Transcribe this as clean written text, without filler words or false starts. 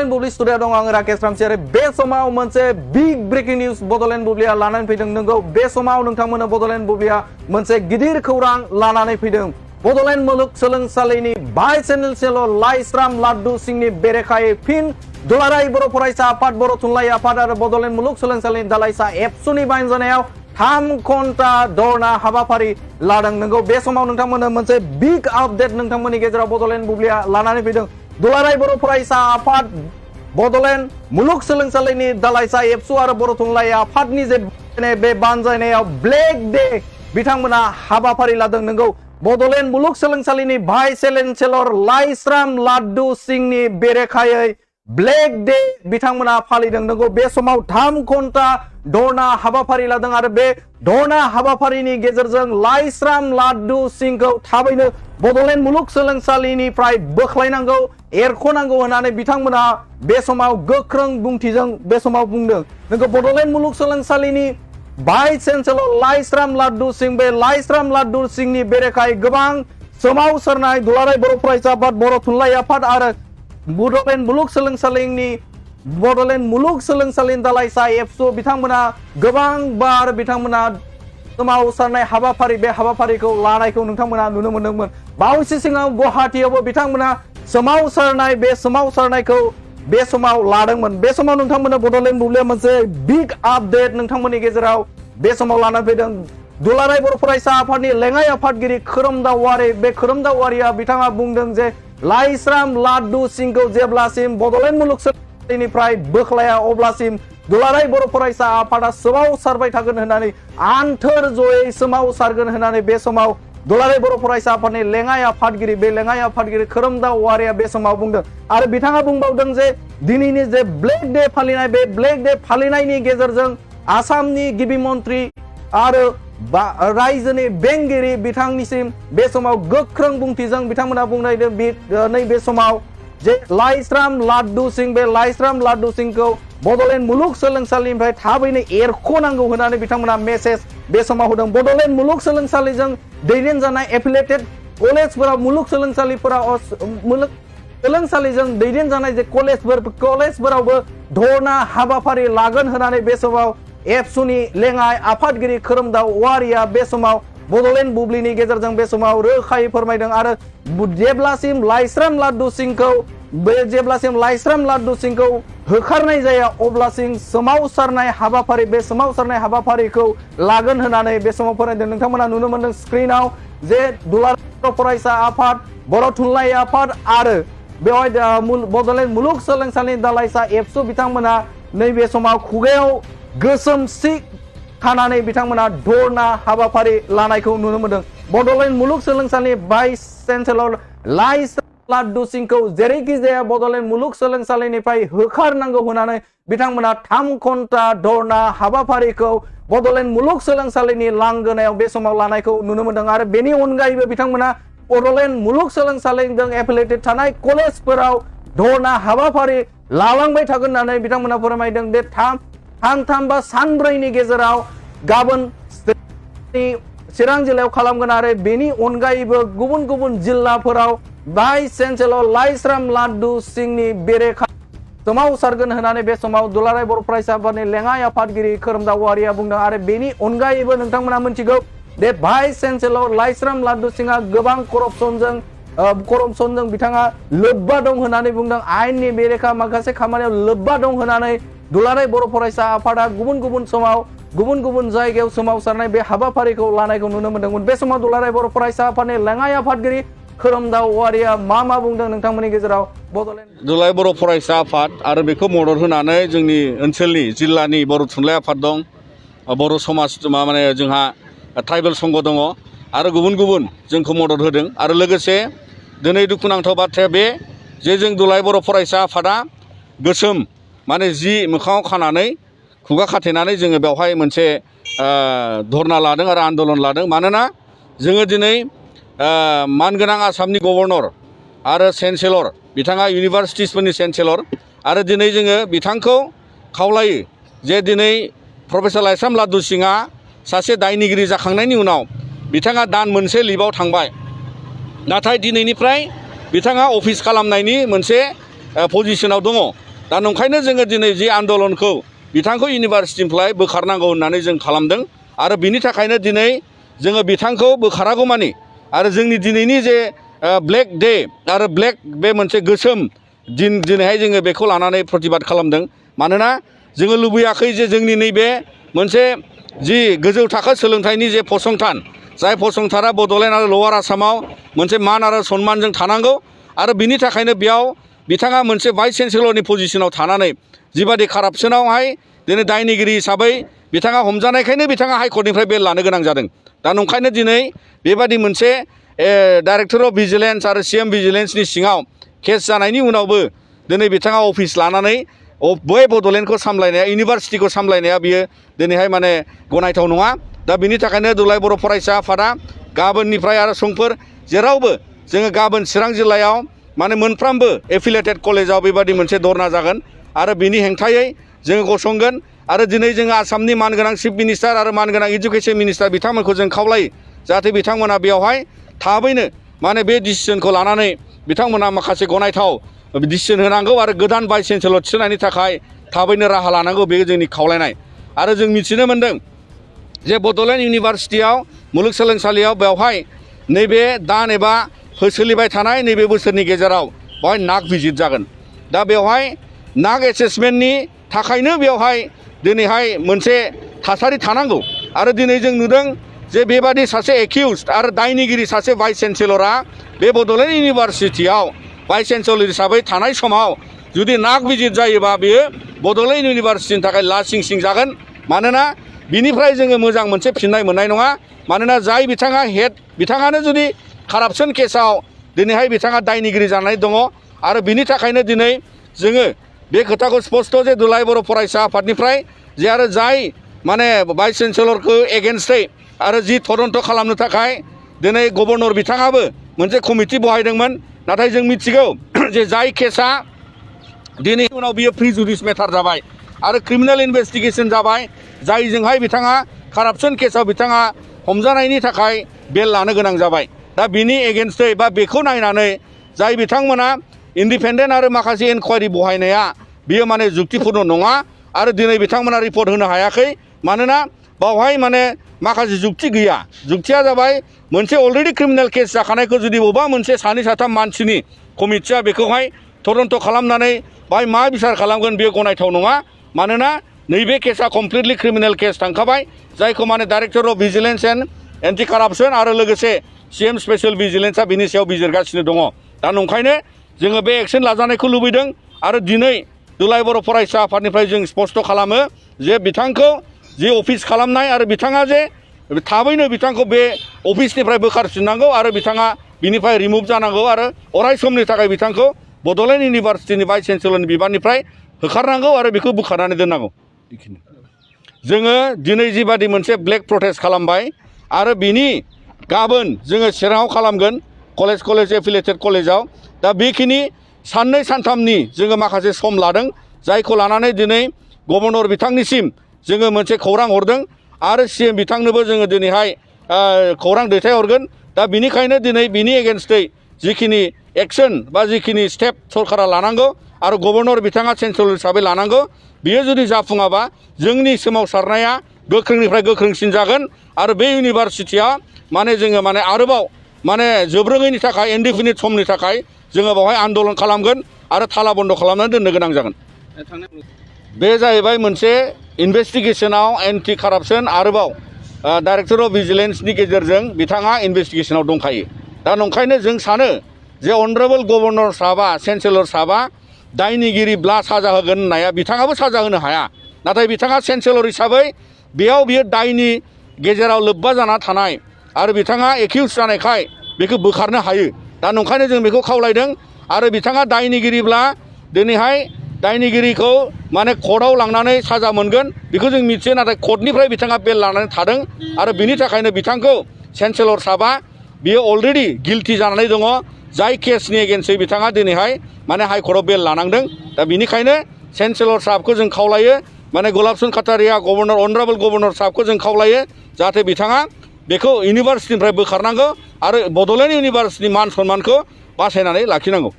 बुब्लि स्टुडियाव दं आं राकेश रामसियारि बे समाव मोनसे बिग ब्रेकिं निउज बडलेण्ड बुब्लिया लानानै फैदों नंगौ बे समाव नोंथांमोननो बडलेण्ड बुब्लिया मोनसे गिदिर खौरां लानानै फैदों बडलेण्ड मुलुगसोलोंसालिनि भाइस चेन्सेलर लाइस्राम लाड्डु सिंहनि बेरेखायै फिन दुलाराय बर' फरायसा आफाद बर' थुनलाइ आफाद आरो बडलेण्ड मुलुगसोलोंसालिनि दालाइसा एबसुनि बानजायनायाव 3 घन्टा धरना हाबाफारि लादों नंगौ बे समाव नोंथांमोननो मोनसे बिग आपडेट नोंथांमोननि गेजेराव बडलेण्ड बुब्लिया लानानै फैदों दुलाराय बर' फरायसा आफाद बडलेण्ड मुलुगसोलोंसालिनि दालाइसा एबसु आरो बर' थुनलाइ आफादनि जे बे बानजायनायाव ब्लेक डे बिथांमोना हाबाफारि लादों नंगौ बडलेण्ड मुलुगसोलोंसालिनि भाइस चेन्सेलर लाइस्राम लाड्डु सिंहनि बेरेखायै ब्लेक डे बिथांमोना फालिदों नंगौ बे समाव 3 घन्टा धरना हाबाफारि लादों आरो बे धरना हाबाफारिनि गेजेरजों लाइस्राम लाड्डु सिंहखौ थाबैनो बडलेण्ड मुलुगसोलोंसालिनिफ्राय बोख्लायनांगौ एरख'नांगौ होननानै बिथांमोना बे समाव गोख्रों बुंथिजों बे समाव बुंदों नंगौ बडलेण्ड मुलुगसोलोंसालिनि भाइस चेन्सेलर लाइस्राम लाड्डु सिंह बे लाइस्राम लाड्डु सिंहनि बेरेखायै गोबां सोमावसारनाय दुलाराय बर' फरायसा आफाद बर' थुनलाइ आफाद आरो बडलेण्ड मुलुगसोलोंसालिनि दालाइसा एबसु बिथांमोना गोबां बार बिथांमोना सोमावसारनाय हाबाफारि बे हाबाफारिखौ लानायखौ नोंथांमोना नुनो मोनदोंमोन बावैसो सिगां गुवाहाटीयावबो बिथांमोना सोमावसारनायखौ बे समाव लादोंमोन बे समाव नोंथांमोना बडलेण्ड बुब्लिया मोनसे बिग आपडेट नोंथांमोननि गेजेराव बे समाव लानानै फैदों दुलाराय बर' फरायसा आफादनि लेङाइ आफादगिरि खोरोमदाव वारि बे खोरोमदाव वारिया बिथाङा बुंदों जे लाइस्राम लाड्डु सिंहखौ जेब्लासिम बडलेण्ड मुलुगसोलोंसालिनिफ्राय बोख्लाया अब्लासिम दुलाराय बर' फरायसा आफादा सोमावसारबाय थागोन होननानै आन्थोर जयै सोमावसारगोन होननानै बे समाव दुलाराय बर' फरायसा आफादनि लेङाइ आफादगिरि खोरोमदाव वारिया बे समाव बुंदों आरो बिथाङा बुंबावदों जे दिनैनि जे ब्लेक डे फालिनाय बे ब्लेक डे फालिनायनि गेजेरजों आसामनि गिबि मन्त्रि आरो रायजोनि बेंगिरि बिथांनिसिम बे समाव गोख्रों बुंथिजों बिथांमोना बुंनायदों नैबे समाव जे लाइस्राम लाड्डु सिंह बे लाइस्राम लाड्डु सिंहखौ बडलेण्ड मुलुगसोलोंसालिनिफ्राय थाबैनो एरख'नांगौ होननानै बिथांमोना मेसेज बे समाव होदों बडलेण्ड मुलुगसोलोंसालिजों दैदेनजानाय एफिलिएटेड कलेजफोराव मुलुगसोलोंसालिजों दैदेनजानाय जे कलेजफोरावबो धरना हाबाफारि लागोन होननानै बे समाव एबसुनि लेङाइ आफादगिरि खोरोमदाव वारिया बे समाव बडलेण्ड बुब्लिनि गेजेरजों बे समाव रोखायै फोरमायदों आरो जेब्लासिम लाइस्राम लाड्डु सिंहखौ होखारनाय जाया अब्लासिम सोमावसारनाय हाबाफारिखौ लागोन होननानै बे समाव फोरमायदों नोंथांमोना नुनो मोनदों स्क्रिनाव जे दुलाराय फरायसा आफाद बर' थुनलाइ आफाद आरो बेवहाय बडलेण्ड मुलुगसोलोंसालिनि दालाइसा एबसु बिथांमोना नैबे समाव खुगायाव गोसोम सि खानानै बिथांमोना धरना हाबाफारि लानायखौ नुनो मोनदों बडलेण्ड मुलुगसोलोंसालिनि भाइस चेन्सेलर लाइस्राम लाड्डु सिंहखौ जेरैखि जाया बडलेण्ड मुलुगसोलोंसालिनिफ्राय होखारनांगौ होननानै बिथांमोना 3 घन्टा धरना हाबाफारिखौ बडलेण्ड मुलुगसोलोंसालिनि लांगोनायाव बे समाव लानायखौ नुनो मोनदों आरो बेनि अनगायैबो बिथांमोना बडलेण्ड मुलुगसोलोंसालिजों एफिलिएटेड थानाय कलेजफोराव धरना हाबाफारि लालांबाय थागोन होननानै बिथांमोना फोरमायदों बे सानथाम बा सानब्रैनि गेजेराव गाबोन चिरां जिल्लायाव खालामगोन आरो बेनि अनगायैबो गुबुन गुबुन जिल्लाफोराव भाइस चेन्सेलर लाइस्राम लाड्डु सिंहनि बेरेखायै सोमावसारगोन होननानै बे समाव दुलाराय बर' फरायसा आफादनि लेङाइ आफादगिरि खोरोमदाव वारिया बुंदों आरो बेनि अनगायैबो नोंथांमोना मिथिगौ बे भाइस चेन्सेलर लाइस्राम लाड्डु सिंहआ गोबां करपसनजों बिथाङा लोब्बा दं होननानै बुंदों आयेननि बेरेखा माखासे खामानियाव लोब्बा दं होननानै दुलाराय बर' फरायसा आफादा गुबुन गुबुन जायगायाव सोमावसारनाय बे हाबाफारिखौ लानायखौ नुनो मोनदोंमोन बे समाव दुलाराय बर' फरायसा आफादनि लेङाइ आफादगिरि खोरोमदाव वारिया मा बुंदों नोंथांमोननि गेजेराव दुलाराय बर' फरायसा आफाद आरो बेखौ मदद होनानै जोंनि ओनसोलनि जिल्लानि बर' थुनलाइ आफाद दं बर' समाज माने जोंहा ट्राइबेल संघ दङ आरो गुबुन जोंखौ मदद होदों आरो लोगोसे दिनै दुखुनांथाव बाथ्राया बे जे जों दुलाराय बर' फरायसा आफादा गोसोम माने जि मोखाङाव खानानै खुगा खाथेनानै जोङो बेवहाय मोनसे धरना लादों आरो आन्दलन लादों मानोना जोङो दिनै मानगोनां आसामनि गभर्नर आरो चेन्सेलर बिथाङा इउनिभार्सिटिसफोरनि चेन्सेलर आरो दिनै जोङो बिथांखौ खावलायो जे दिनै प्रफेसर लाइस्राम लाड्डु सिंहआ सासे दायनिगिरि जाखांनायनि उनाव बिथाङा दान मोनसे लिभआव थांबाय नाथाय दिनैनिफ्राय बिथाङा अफिस खालामनायनि मोनसे पजिशनाव दङ दा नंखायनो जोङो दिनै जि आन्दलनखौ बिथांखौ इउनिभारसिटिनिफ्राय बोखारनांगौ होननानै जों खालामदों आरो बिनि थाखायनो दिनै जोङो बिथांखौ बोखारागौमानि आरो जोंनि दिनैनि जे ब्लेक डे आरो ब्लेक बे मोनसे गोसोम दिनैहाय जोङो बेखौ लानानै प्रतिबाद खालामदों मानोना जोङो लुबैयाखै जे जोंनि नैबे मोनसे जि गोजौ थाखो सोलोंथाइनि जे फसंथान जाय फसंथाना बड'लेण्ड आरो लवार आसामाव मोनसे मान आरो सन्मानजों थानांगौ आरो बिनि थाखायनो बेयाव बिथाङा मोनसे भाइस चेन्सेलरनि पजिशनाव थानानै जिबादि कारापसनावहाय दिनै दायनिगिरि हिसाबै बिथाङा हमजानायखायनो बिथाङा हाइकर्टनिफ्राय बेल लानो गोनां जादों दा नंखायनो दिनै बेबादि मोनसे डाइरेक्टर अफ भिजिलेन्स आरो CM भिजिलेन्सनि सिङाव केस जानायनि उनावबो दिनै बिथाङा अफिस लानानै बै बड'लेण्डखौ सामलायनाया इउनिभारसिटिखौ सामलायनाया बियो दिनैहाय माने गनायथाव नङा दा बिनि थाखायनो दुलाराय बर' फरायसा आफादा गाबोननिफ्राय आरो समफोर जेरावबो जोङो गाबोन चिरां जिल्लायाव माने मोनफ्रोमबो एफिलिएटेड कलेजाव बेबादि मोनसे धरना जागोन आरो बिनि हेंथायै जोङो गसंगोन आरो दिनै जोङो आसामनि मानगोनां चिफ मिनिस्टार आरो मानगोनां इडुकेसन मिनिस्टार बिथांमोनखौ जों खावलायो जाहाथे बिथांमोना बेवहाय थाबैनो माने बे डिसिसनखौ लानानै बिथांमोना माखासे गनायथाव डिसिसन होनांगौ आरो गोदान भाइस चेन्सेलर थिसननायनि थाखाय थाबैनो राहा लानांगौ बे जोंनि खावलायनाय आरो जों मिथिनो मोन्दों जे बड'लेण्ड इउनिभारसिटियाव मुलुगसोलोंसालियाव बेवहाय नैबे दान एबा सोलिबाय थानाय नैबे बोसोरनि गेजेराव बेवहाय नाक भिजिट जागोन दा बेवहाय नाक एसेसमेन्टनि थाखायनो बेवहाय दिनैहाय मोनसे थासारि थानांगौ आरो दिनै जों नुदों जे बेबादि सासे एक्युज्ड आरो दायनिगिरि सासे भाइस चेन्सेलरा बे बड'लेण्ड इउनिभारसिटियाव भाइस चेन्सेलर हिसाबै थानाय समाव जुदि नाक भिजिट जायोबा बेयो बड'लेण्ड इउनिभारसिटिनि थाखाय लासिं सिं जागोन मानोना बिनिफ्राय जोङो मोजां मोनसे फिननाय मोननाय नङा मानोना जाय बिथाङा हेड बिथाङानो जुदि कारापसन केसाव दिनैहाय बिथाङा दायनिगिरि जानानै दङ आरो बिनि थाखायनो दिनै जोङो बे खोथाखौ स्पस्ट जे दुलाराय बर' फरायसा आफादनिफ्राय जे आरो जाय माने भाइस चेन्सेलरखौ एगेन्स्टै आरो जि तदन्त खालामनो थाखाय दिनै गभर्नर बिथाङाबो मोनसे कमिटि बहायदोंमोन नाथाय जों मिथिगौ जे जाय केसा दिनै उनाव बियो प्रिजुडिस मेटार जाबाय आरो क्रिमिनेल इनभेस्टिगेसन जाबाय जायजोंहाय बिथाङा कारापसन केसाव बिथाङा हमजानायनि थाखाय बेल लानो गोनां जाबाय दा बिनि एगेन्स्टै बा बेखौ नायनानै जाय बिथांमोना इन्डिपेन्डेन्ट आरो माखासे इनकुवारि बहायनाया बियो माने जुक्तिपूर्ण नङा आरो दिनै बिथांमोना रिपर्ट होनो हायाखै मानोना बावहाय माने माखासे जुक्ति गैया जुक्तिया जाबाय मोनसे अलरेडि क्रिमिनेल केस जाखानायखौ जुदि बबेबा मोनसे सानै साथाम मानसिनि कमिटिया बेखौहाय तदन्त खालामनानै बाय मा बिसार खालामगोन बेयो गनायथाव नङा मानोना नैबे केसा कमप्लिटलि क्रिमिनेल केस थांखाबाय जायखौ माने director of vigilance and anti corruption आरो लोगोसे CM स्पेसियेल भिजिलेन्सआ बिनि सायाव बिजिरगासिनो दङ दा नंखायनो जोङो बे एक्सन लाजानायखौ लुबैदों आरो दिनै दुलाराय बर' फरायसा आफादनिफ्राय जों स्पष्ट खालामो जे बिथांखौ जि अफिस खालामनाय आरो बिथाङा जे थाबैनो बिथांखौ बे अफिसनिफ्राय बोखारफिननांगौ आरो बिथाङा बिनिफ्राय रिमुभ जानांगौ आरो अराय समनि थाखाय बिथांखौ बड'लेण्ड इउनिभारसिटिनि भाइस चेन्सेलरनि बिबाननिफ्राय होखारनांगौ आरो बेखौ बोखारनानै दोननांगौ जोङो दिनै जिबादि मोनसे ब्लेक प्रटेस्ट खालामबाय आरो बिनि गाबोन जोङो चिराङाव खालामगोन कलेज एफिलिएटेड कलेजाव दा बेखिनि साननै सानथामनि जोङो माखासे सम लादों जायखौ लानानै दिनै गभर्नर बिथांनिसिम जोङो मोनसे खौरां हरदों आरो CM बिथांनोबो जोङो दिनैहाय खौरां दैथायहरगोन दा बिनिखायनो दिनै बिनि एगेन्स्टै जिखिनि एक्सन बा जिखिनि स्टेप सरकारा लानांगौ आरो गभर्नर बिथाङा चेन्सेलर हिसाबै लानांगौ बियो जुदि जाफुङाबा जोंनि सोमावसारनाया गोख्रोंनिफ्राय गोख्रोंसिन जागोन आरो बे इउनिभारसिटिया माने जोङो माने आरोबाव माने जोबरोङैनि थाखाय इनडिफिनिट समनि थाखाय जोङो बेवहाय आन्दलन खालामगोन आरो थाला बन्द खालामनानै दोननो गोनां जागोन बे जाहैबाय मोनसे इनभेस्टिगेसनाव एन्टि कारापसन आरोबाव डाइरेक्टर अफ भिजिलेन्सनि गेजेरजों बिथाङा इनभेस्टिगेसनाव दंखायो दा नंखायनो जों सानो जे अनरेबल गभर्नर साहाबा चेन्सेलर साहाबा दायनिगिरिब्ला साजा होगोन होननाया बिथाङाबो साजा होनो हाया नाथाय बिथाङा चेन्सेलर हिसाबै बियो दायनि गेजेराव लोब्बा जाना थानाय आरो बिथाङा एक्युज जानायखाय बेखौ बोखारनो हायो दा नंखायनो जों बेखौ खावलायदों आरो बिथाङा दायनिगिरिब्ला दिनैहाय दायनिगिरिखौ माने कर्टआव लांनानै साजा मोनगोन बेखौ जों मिथियो नाथाय कर्टनिफ्राय बिथाङा बेल लानानै थादों आरो बिनि थाखायनो बिथांखौ चेन्सेलर साहाबा बियो अलरेडि गिल्टि जानानै दङ जाय केसनि एगेन्स्टै बिथाङा दिनैहाय माने हाइकर्टआव बेल लानांदों दा बिनिखायनो चेन्सेलर साहाबखौ जों खावलायो माने गुलाबचन्द काटारिया गभर्नर अनरेबल गभर्नर साहाबखौ जों खावलायो जाहाथे बिथाङा बेखौ इउनिभारसिटिनिफ्राय बोखारनांगौ आरो बड'लेण्ड इउनिभारसिटिनि मान सन्मानखौ बासायनानै लाखिनांगौ